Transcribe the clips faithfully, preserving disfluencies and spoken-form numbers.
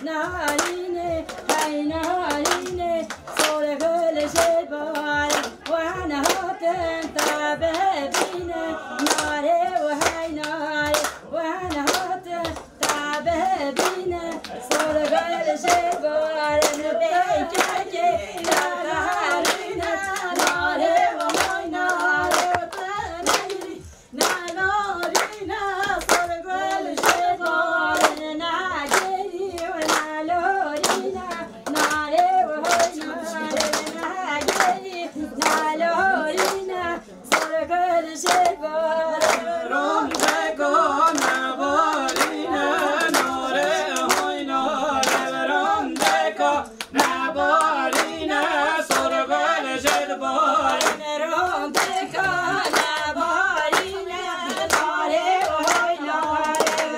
Narîne, hey narîne, sor gul jê bar, wan hatin te bibîne, narê û hey narê, wan hatin te bibîne, sor gul jê bar, bê kekê te narîne, narê û hey narê. Nalorîne, sor gul jê bar, nagerî û nalorîne, narê û hoy narê, nagerî, nalorîne, sor gul jê bar. Rondeko naborîne, narê hoy narê, rondeko Nebarîne, sor gul jê dibarîne. Rondeka nebarîne, narê û hoy narê.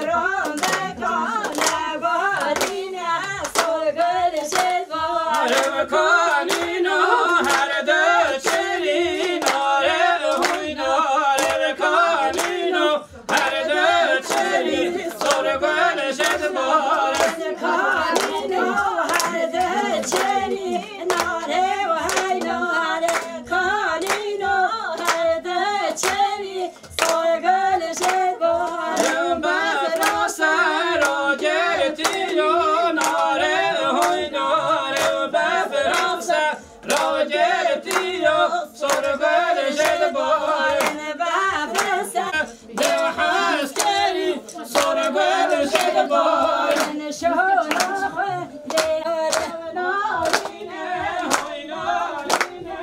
Rondeka nebarîne, sor gul jê dibarîne. Kanîno her du çêrî, narê û hoy narê. Kanîno Her du çêrî, sor gul jê dibarîne. Kanîno her du çêrî, narê û hey narê. Kanîno her du çêrî, sor gul jê dibarîne. Befra ser ragirtiyo, narê û hoy narê. Befra ser Ragirtiyo, sor gul jê dibarîne. Befra ser. De heskerî, sor gul jê dibarîne. Şola xwe lê narîne, hoy narîne.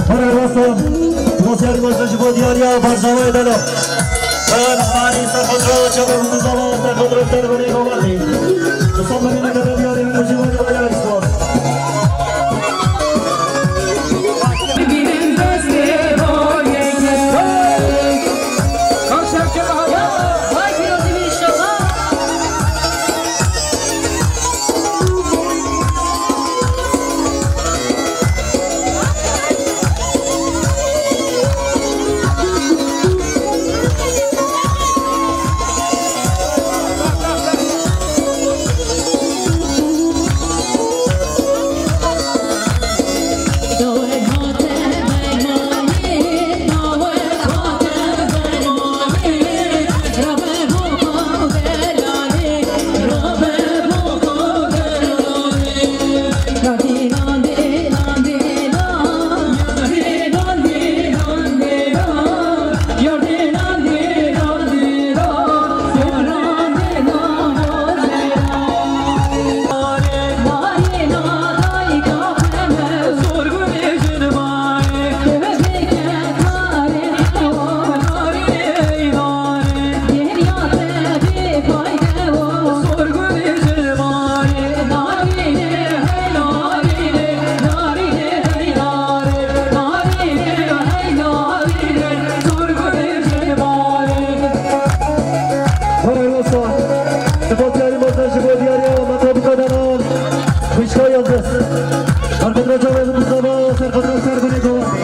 Hene rasa, dosyarî baş ji bo diyariya barjawayê de lo. Ben Mali Serxotra, çape Muzala, Serxotra, Serxotra, Serxotra. Musammerî ne kadar diyarî, Muzî Mali Bayağı Spor. Were wisa, spas diyarî mezin ji bo diyariya Metrobîka Denan, Xwişka Yildiz. Serxotra çawa Mustafa, serxotra ser binê Gowandî.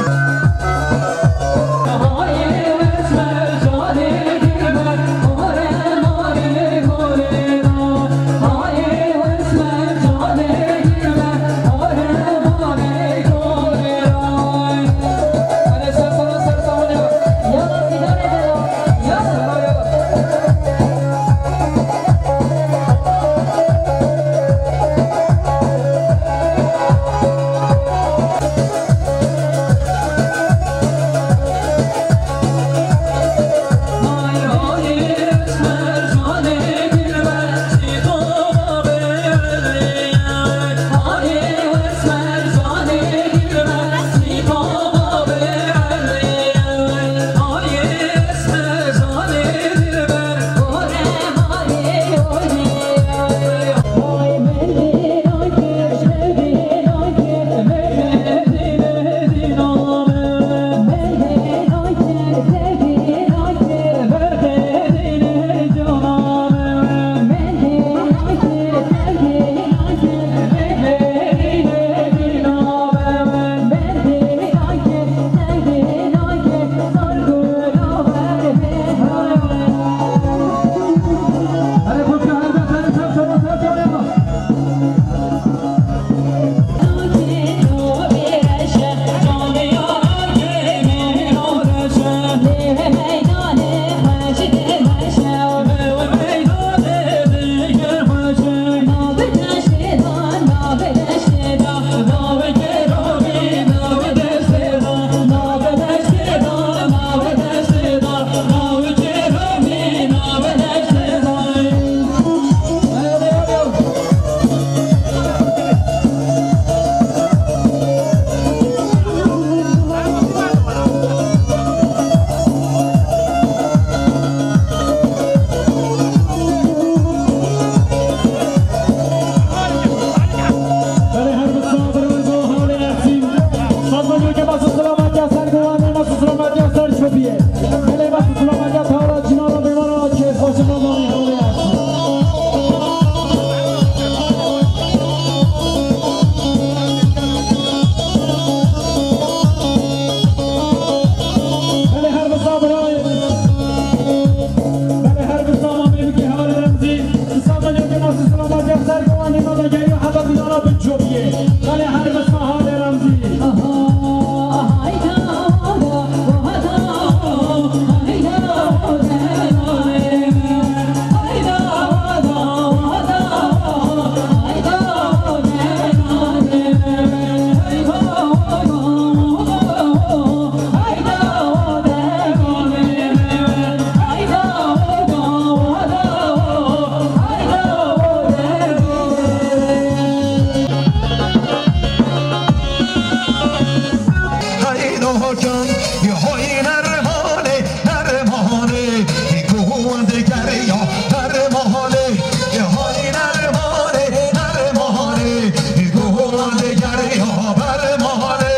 Hey, no, can you hold it? Nermane, nermane, gund geriya, nermane, hay nermane, nermane, gund geriya, nermane.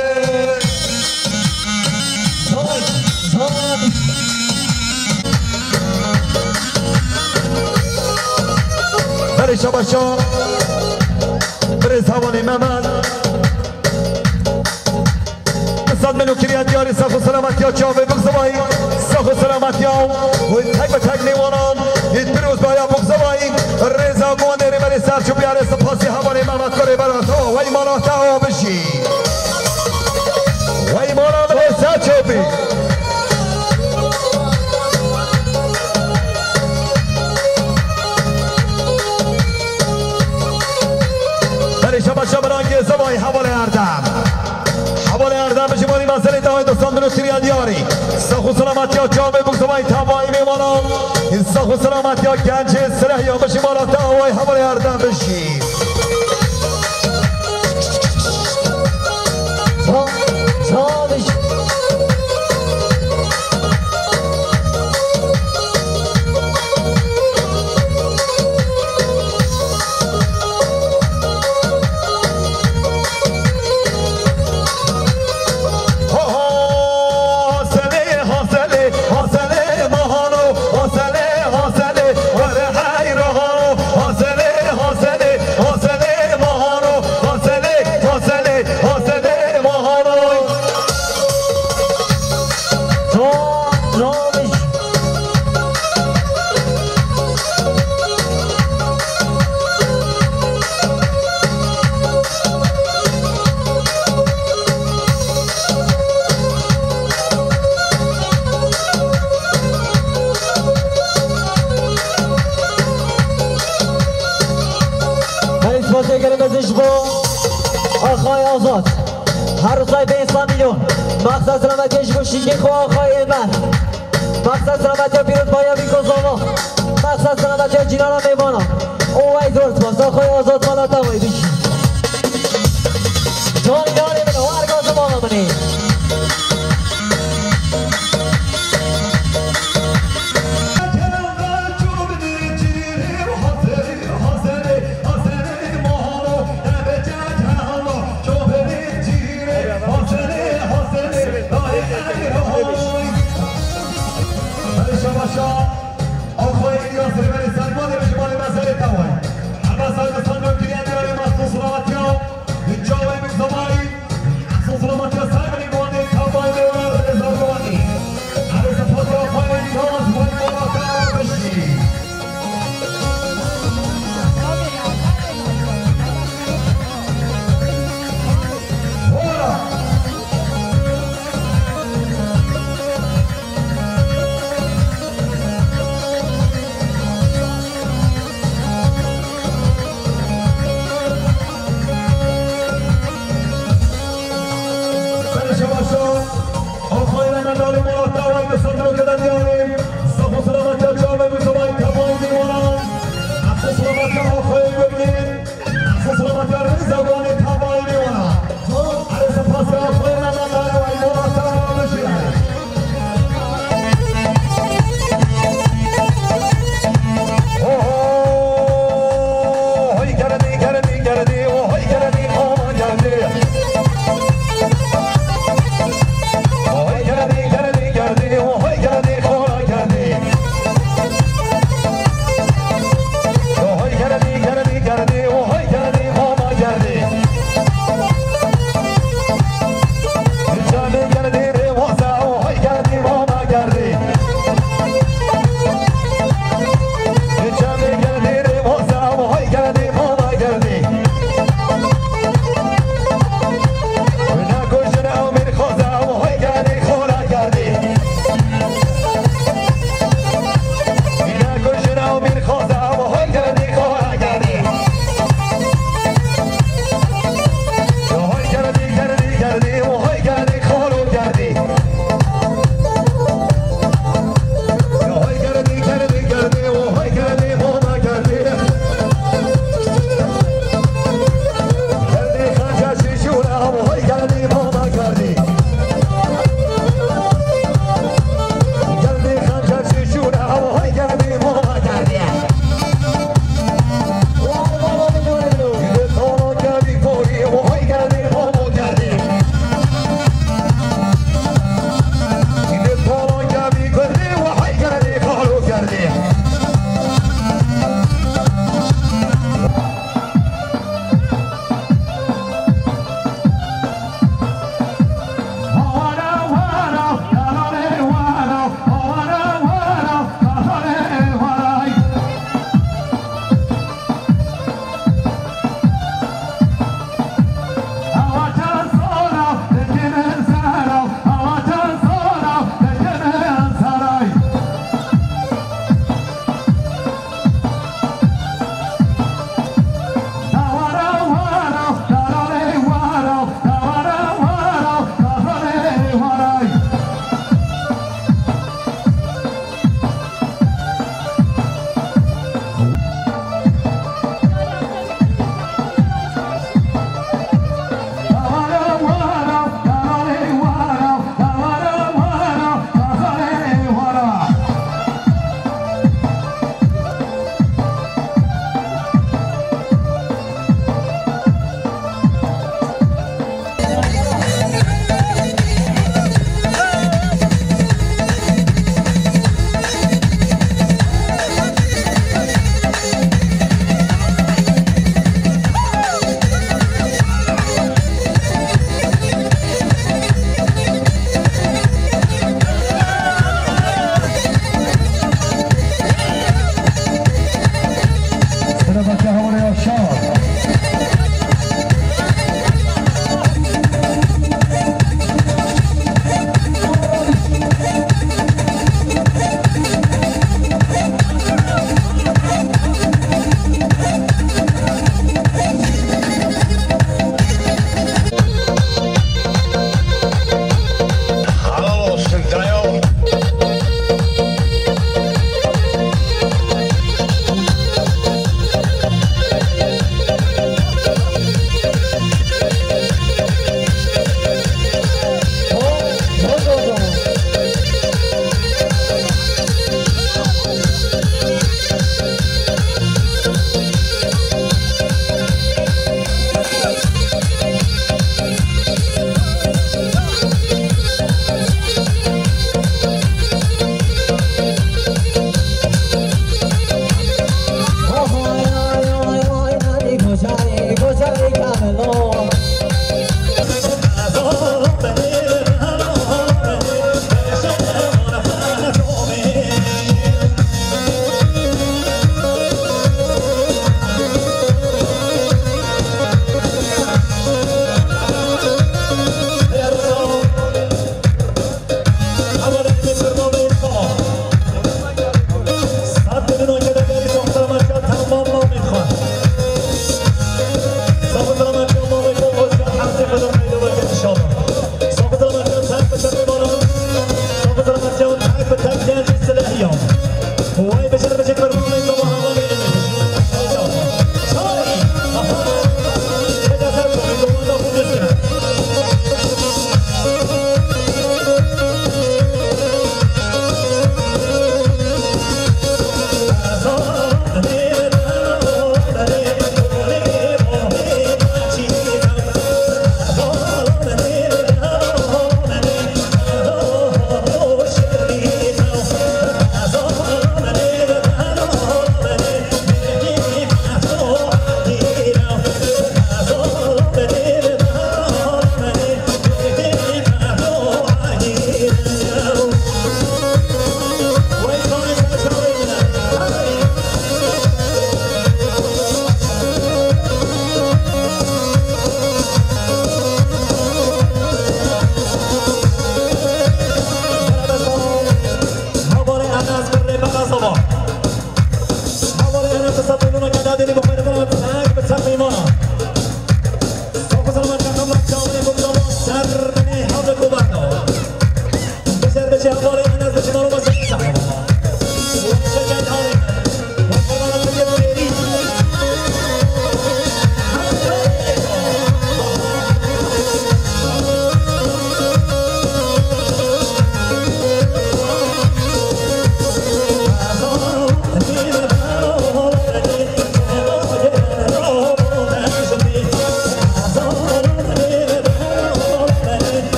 Belê şabaşa. Birêz hevalê Mehmet. Qisad melo kiriya diyarî, sax û selametiya çavê bixzivayî. Sax û selametiya û tek bi tek mêvanan. Ê pirozbaya bixzivayî. Rêza gondê rêberê Serçûbî, erê sipasî hevalê Mehmet kurê berata wey mala te awa bijî. Wey mala min ê Serçûbî. Belê şabaşa birangê zivayî hevalê Erdem. Hevalê Erdem bi jimanî meselê dawê dostan din û tiriya diyarî. Sax û selametiya çavê bûk zivayî tevayî mêvanan. Sax û selametiya gencê Silehya bi jimala te awayî hevalê Erdem bijî. Sa-, sabiş. Her spasê gelê mezin ji bo Axayê Azad. Her rojay pênc sed milyon. Mexsed selametiyê ji bo şîngê xwe Axayê Êmer. Mexsed selametiya pîrozbaya Bîko Zava. Mexsed selametiya cînana mêvana. Û wey zor spas. Axayê Azad mala te wey bijî. Can yarê min, werga zimana min ê.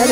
Her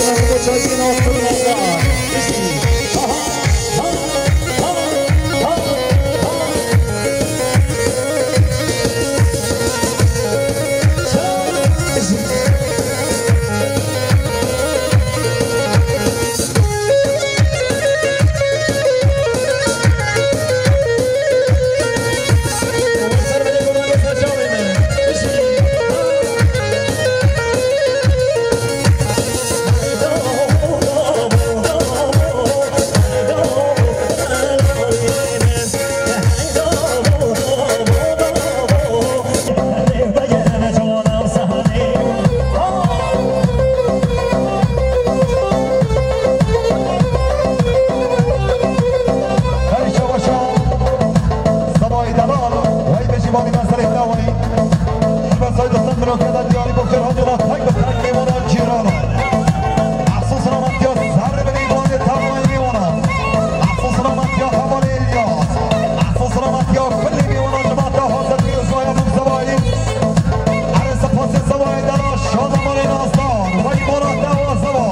çawa şaw, Sebayê delal, wey bêjî malî me serê dawayî. Ji me sayê dostan mirokeda diyarî bo kir hocana tek bi tek mêvana cîrana. Ehsan selametiya serê binê bandê tevayê mêvana. Ehsan selametiya hevalê Îlyas. Ehsan selametiya kulê mêvana cemaata hazir kir zaya bû Sebayî. Erê sipasê Sebayê delal, şazamanê nasdar. Wey mala dewa Seba.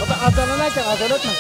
Baba, acele etme, acele etme.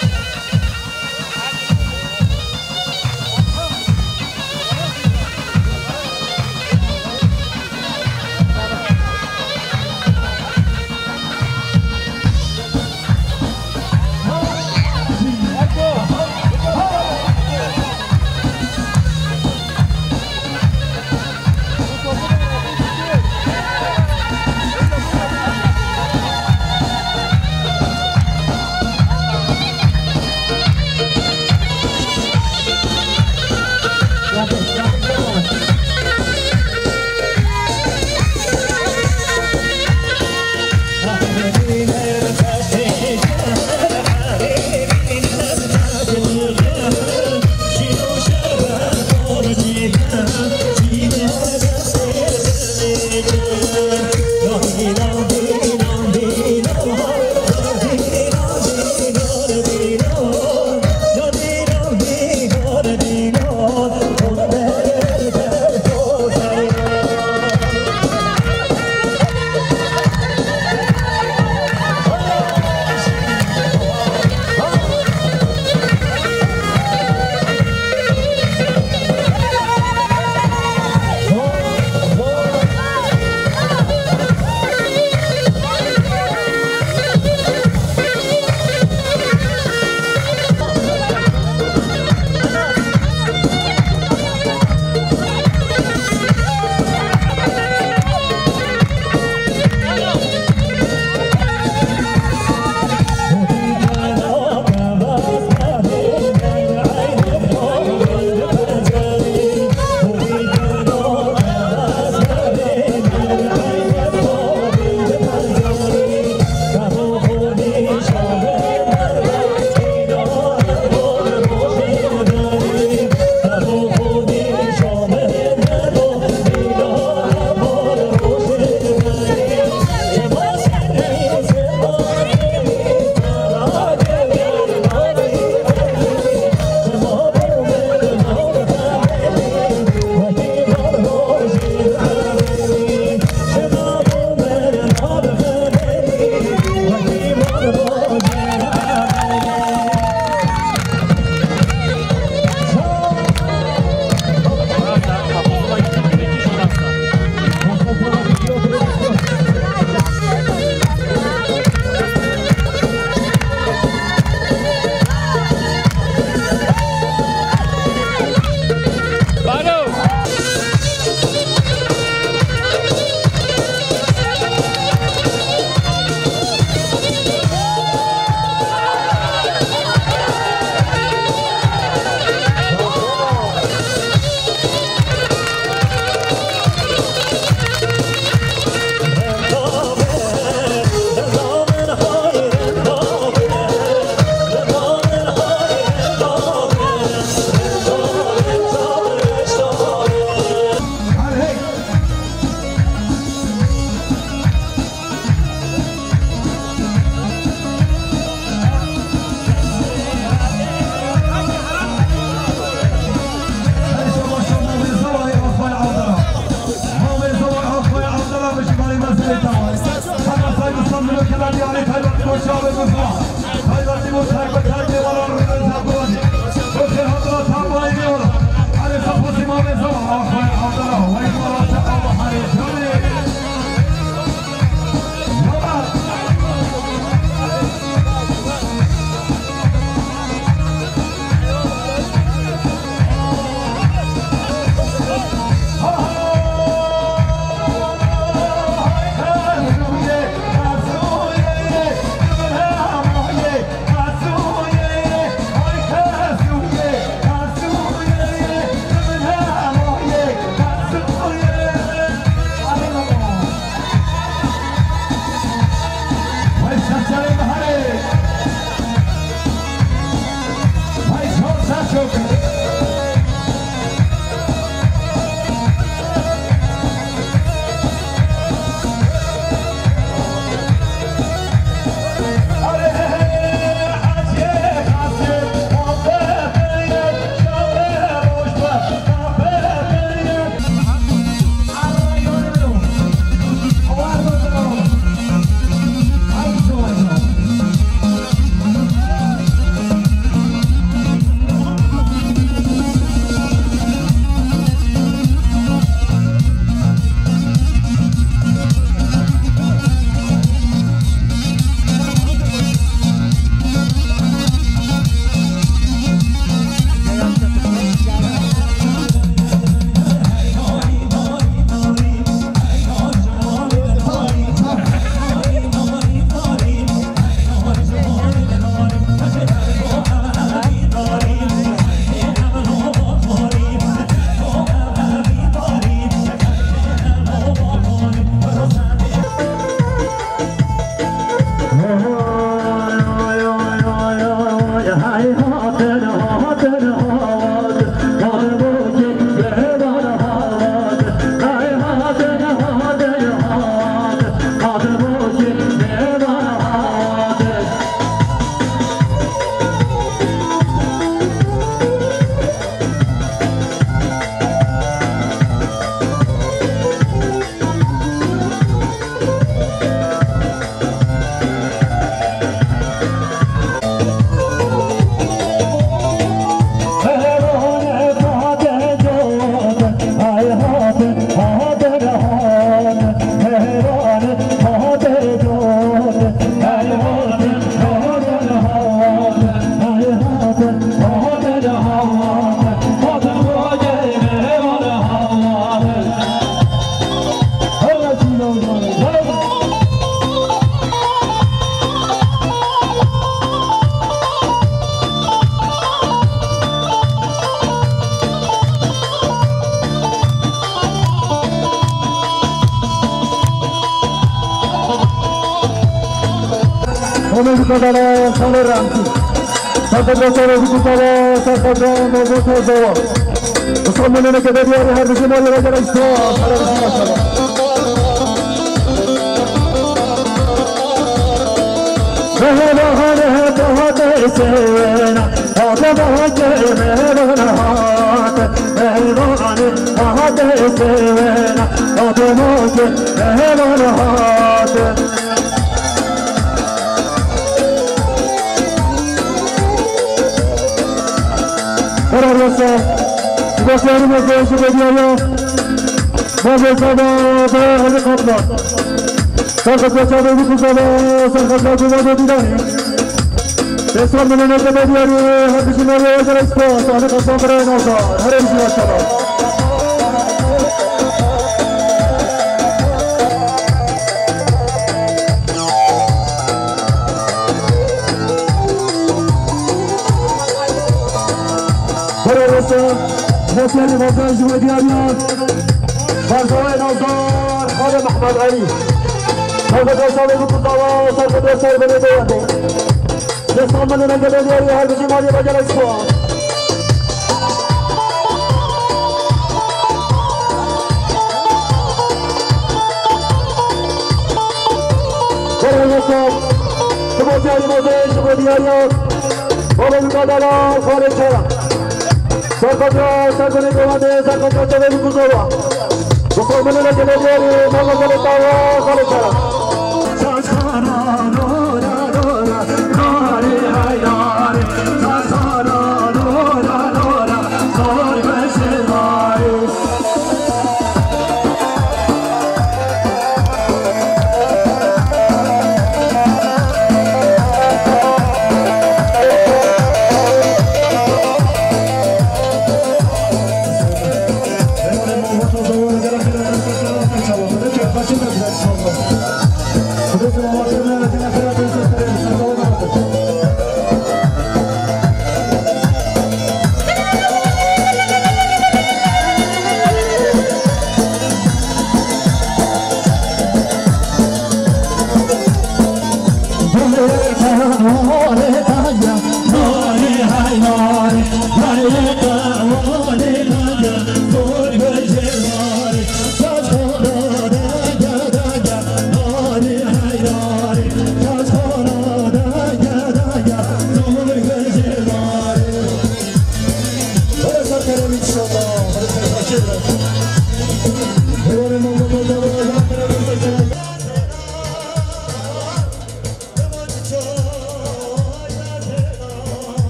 Kadala Xalê Remzî. Serkefta Çavê Bikû Zava, serkefta Mozot Zava. Islam Mînûneke Bediyarî her bijî malê ve gerek spas. Her bijî maşallah. Hebe hane hebe hate sena, hate bahçe mehvan hate, mehvan hate sena, hate bahçe mehvan hate. Karar yasa. Sibasiyarî mezde ji bediyariya. Mezde zava be Ali Kaplan. Serkefta Çavê Bikû Zava, serkefta Cuma Dodîdanî. Pêsal milineke bediyarî, her bijî malê we gerek spas. Ali Kaplan birayê navdar. Her bijî maşallah. Bere wese, Mosiyarê Bazar ji we diyar ya. Barzawayê navdar, Xalê Mehmed Elî. Serkefta Çavê Bikû Zava, serkefta Çavê Bikû Zava. Destê min û rengê Bediyarî her bijî malê ve gelek spas. Berhemê sap, Sibasiyarî mezde ji bo diyariya. Bavê Mîkadala Xalê Çera. Serkefta, serkefta Dewandê, serkefta Çavê Bikû Zava. Bi xwe min û rengê Bediyarî, mala Xalê Çera.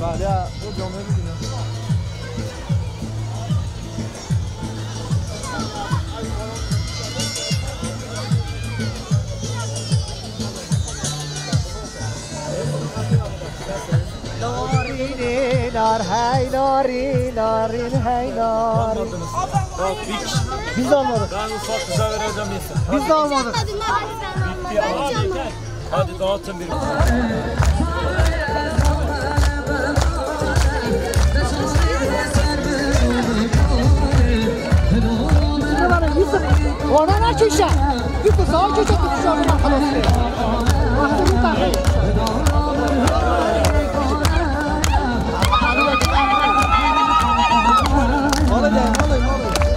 Bale, bu camları bilmiyorum. Narînê nar hey narîn, narîn hey narîn. Biz de almadık. Ben ufak kıza vereceğim neyse. Biz de almadık. Bitti, hadi. Hadi dağıtın bir. Yusuf, oradan her köşe. Yusuf, sağ köşe tutuşu oradan kalasın. Vallahi, vallahi, vallahi.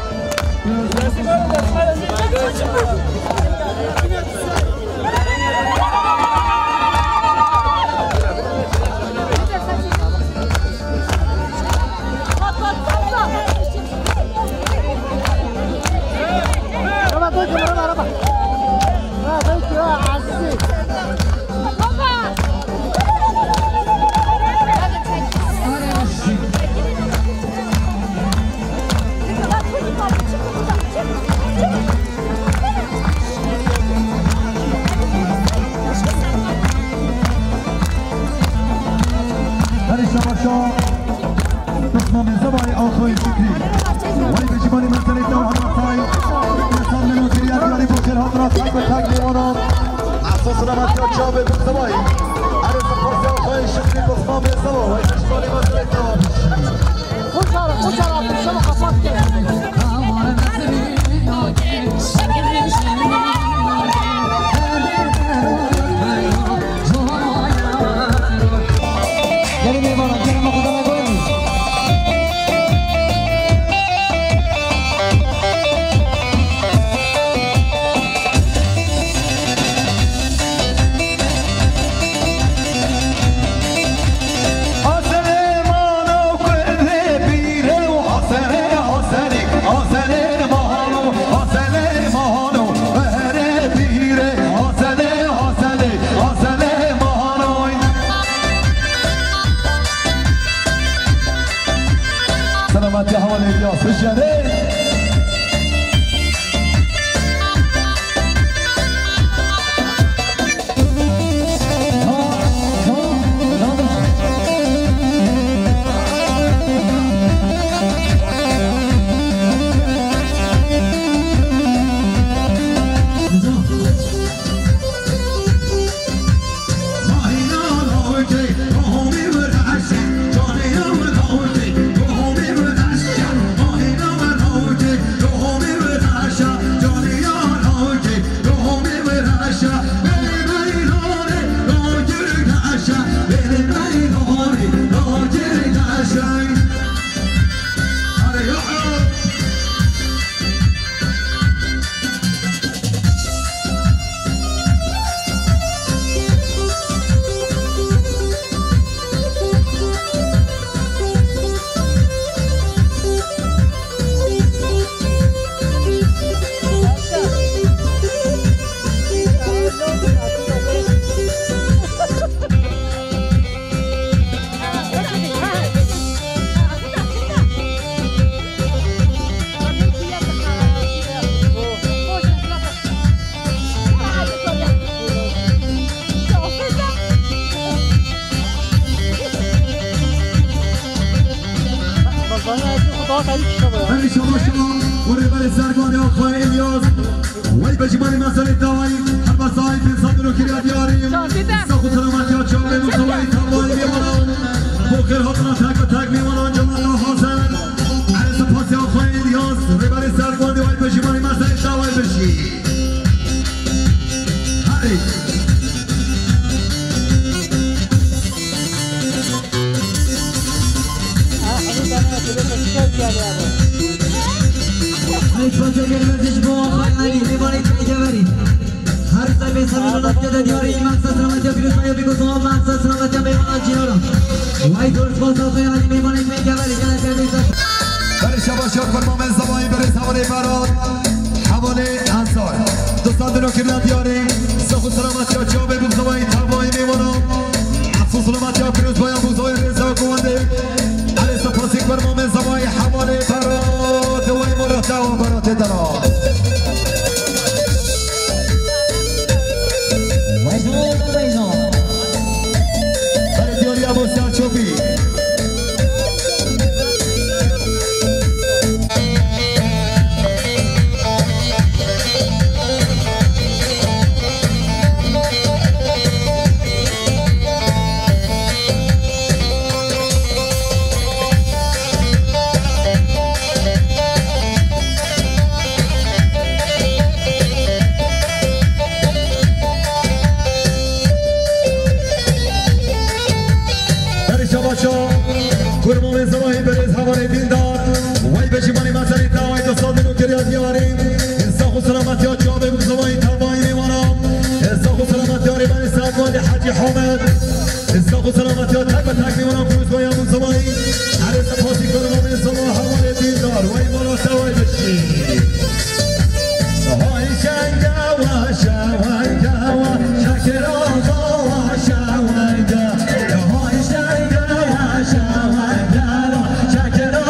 Mezevayê Axayê Şükrî. Wey pejîmanî meselê te û hema tay. Mesal meno kiriya diyarî bo xêr hatina tak be tak mêwanan. Mahfuz selamet ya çavê Mezevayê. Erê spas ya Axayê Şükrî, Osman Mezeva. Wey pejîmanî meselê te û hema. Koçara, koçara, akşama kapat gel. Gelin eyvallah, gelin o kadar da koyun. Hasenê mano kurdê pîre û Hasenê, Hasenê, Hasenê mahalo, Hasenê mahalo, Meherê pîre, Hasenê, Hasenê, Hasenê mahalo. Selametiya hevalê Yas Hişyarê. Hemî şabaşa û rêberê Sergwanê Axayê Îlyas. Wey pejîmanê meselê dawayî, hema sahî pênc sed euro kiriya diyarî. Sax û selametiya çavê Mustafayê Tavayî mêwanan. Bo xêr hatina tak be tak mêwanan Cemal Hasan. Erê spas ya Axayê Îlyas, rêberê Sergwanê wey pejîmanê meselê dawayî bijî. Hadi. Ey, çaçe gelmez hiç bu Axay Ali, ne var etmeye geverin. Her sabah sabah nasıl da diyarî, maqsad selametiya Firuze ya, biko zaman maqsad selametiya meyvana ciğara. Vay, dört fazla Axay Ali, meyvan etmeye geverin, gel, gel, gel. Berê şabaşa kurma Mezevayê, berê savarê Berat. Hevalê Ensar. Dostan dino kirna diyarê. Sax û selametiya çavê Mustafayê Tavayî mêwanan. Sax û selametiya Firuzbaya Mustafayê Rêza Gowendê. Erê spas ê kurma Mezevayê hevalê Berat. Wey mala te û Beratê dela. Vay canına, vay canına. Hadi diyarî Abo Serçopî. Berê şabaşa, kurma Mezevayê berê hevalê Dîndar. Wey pejîmanê meselê dawayî dostan dino kiriya diyarî. Sax û selametiya çavê Mustafayê Tavayî mêwanan. Sax û selametiya rêberê Sergwanê Hecî Hamed. Sax û selametiya tak be tak mêwanan Firuzbaya Mustafayê. Erê spasî kurma Mezeva hevalê Dîndar. Wey mala te wey bijî. Hay şengewa, şewengewa, şekera şewenge. Hay şengewa, şewengewa, şekera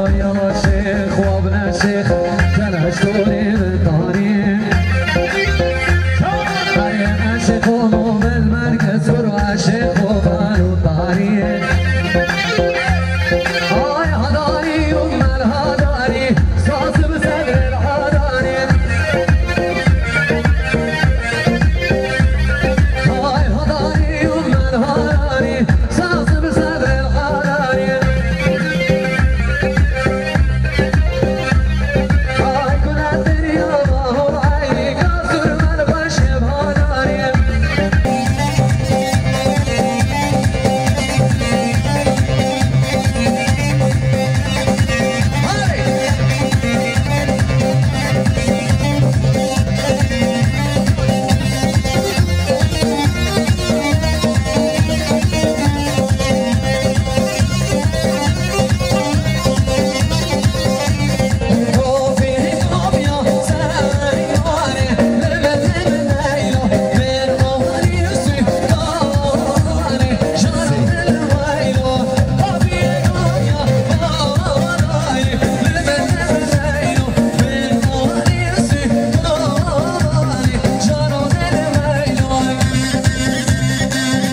Ay, ya şêx, wa bine şêx, gel heştolê min tarî. Ay, eşêx û mobil merkez kuro, eşêx û balo tarî. Ay, hadarî û mel hadarî, saz bi sedrê hadarî.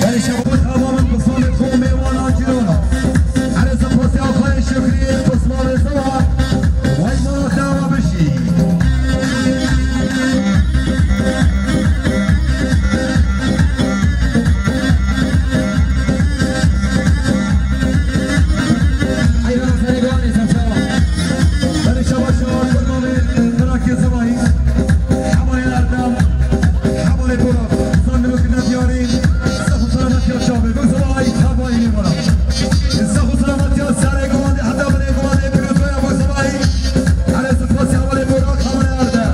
Berê şeva tava min, pismamê xwe û mêvanan cîrana. Erê sipasê Axayê Şukriyê, pismamê xwe. Wey mala te ava bijî. Heyran serê guhanê ser çawa. Berê şeva şeva kurmamê Mirakê Zivayî. Hevalê Erdem. Hevalê Borak. Zandiro kine diyarî. Sax û selametiya çavê. Bo Zivayî. Tavayî nêvara. Sax û selametiya serê guhandê heta binê guhandê pîrozoya bo Zivayî. Erê sipasî hevalê Borak, hevalê Erdem.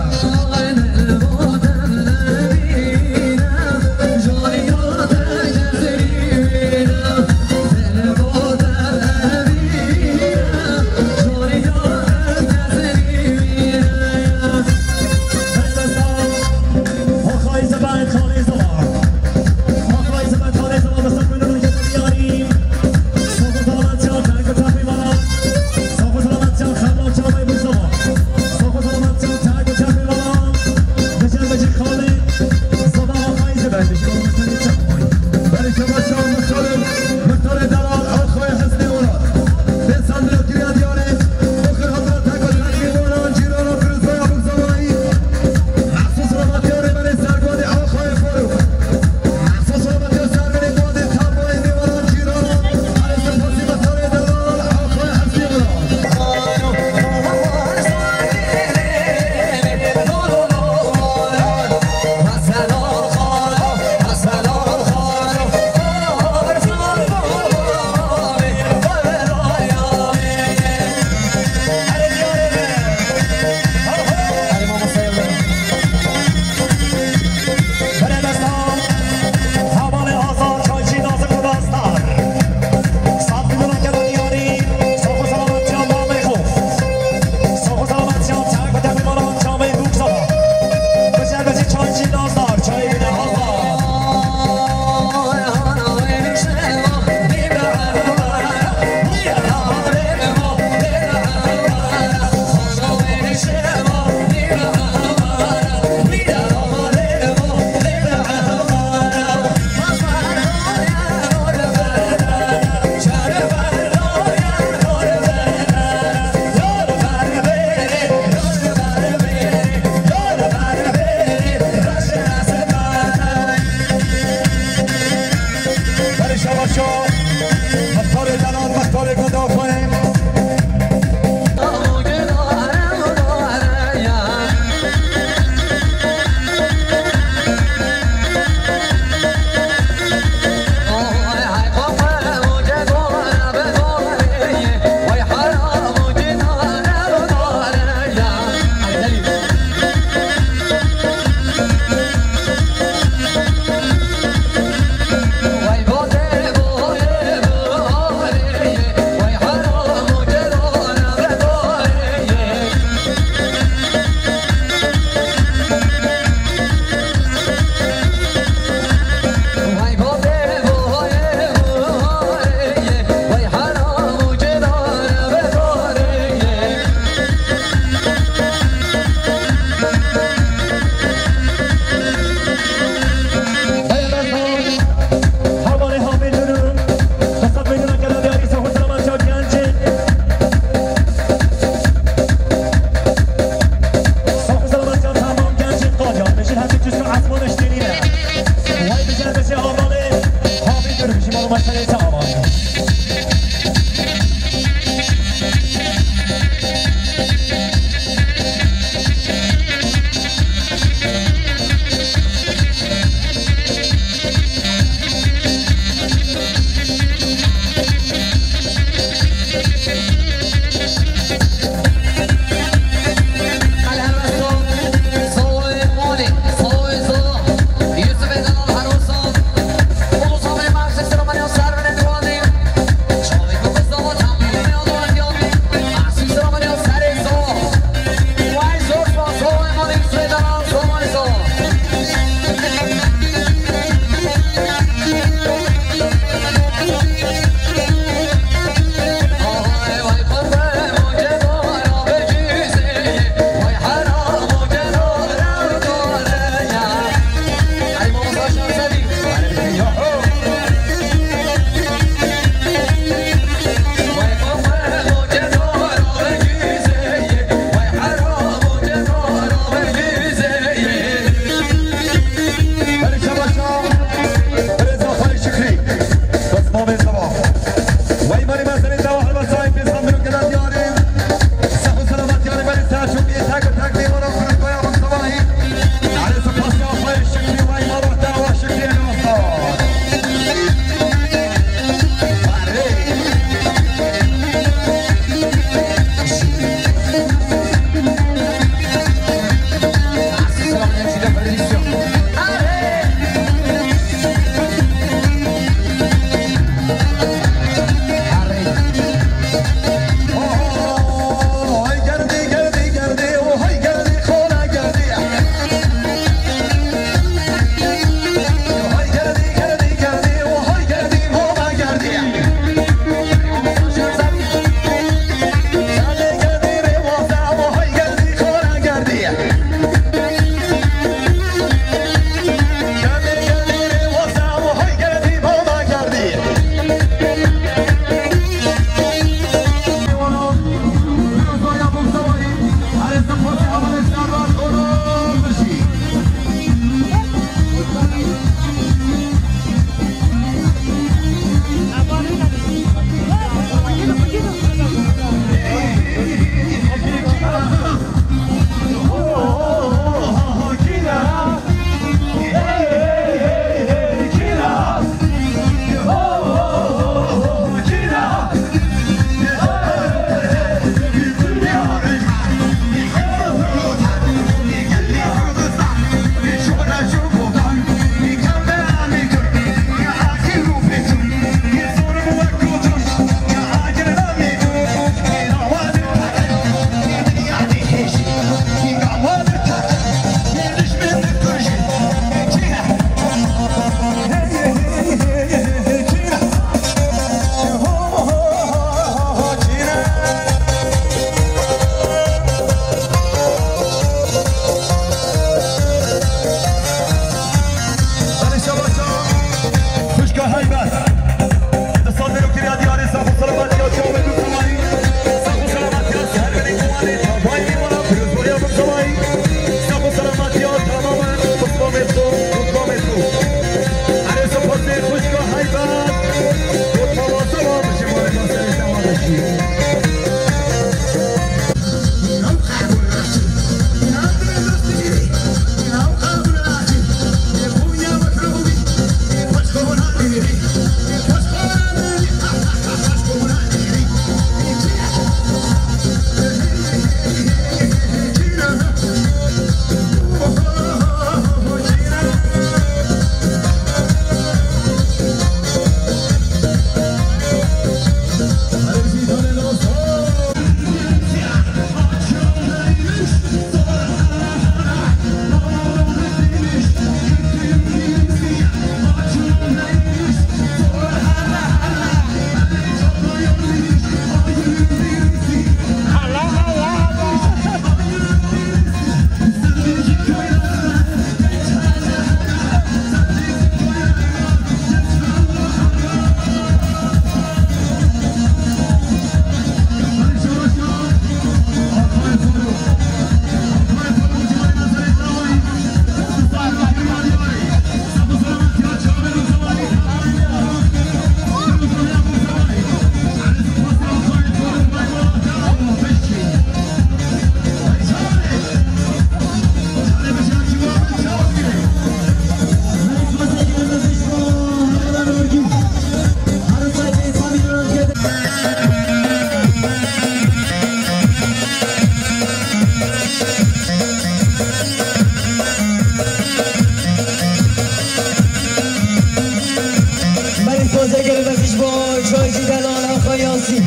Tazegirî ve xîş bo, çaycî delal, axa Yasîn.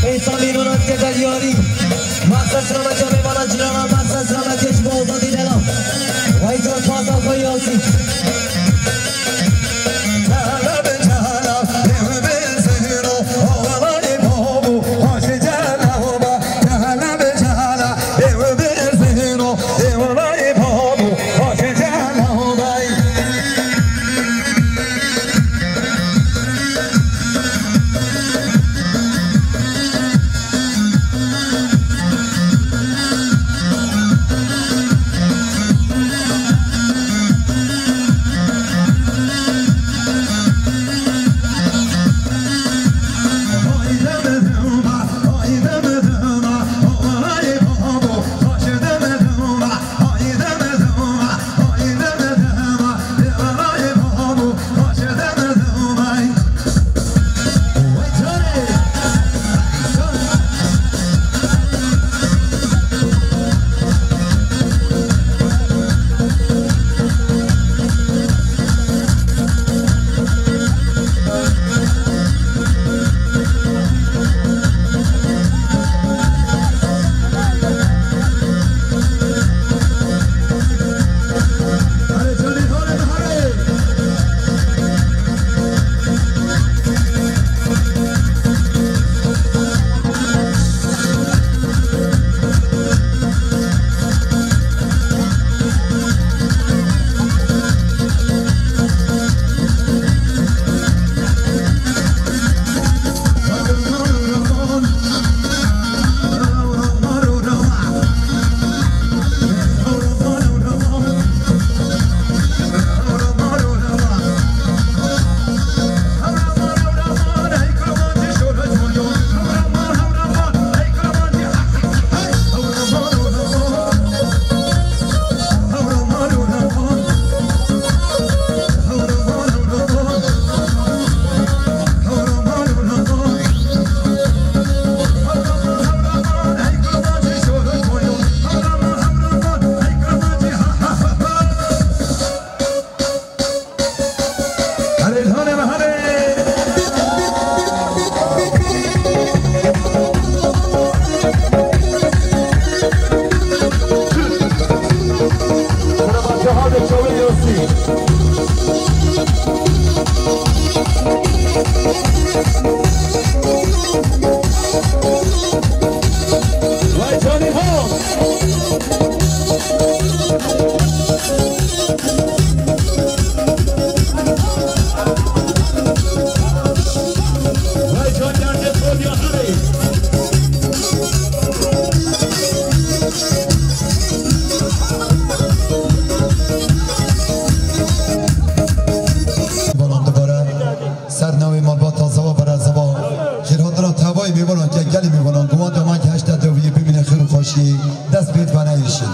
Ey Samîr û Natke Delyarî. Mexses Rametya mêvana cinana, mexses Rametya ji bo azadî delal. Vay can taz, axa Yasîn. Baran dibare ser navê malbata Zewa Bere Zewa. Xêrhatina tevayê mêvanan ke gelê mêvanan guman dema ke heşte dewiyê bimîne xêr û xweşiyê dest pêt veneyêşin.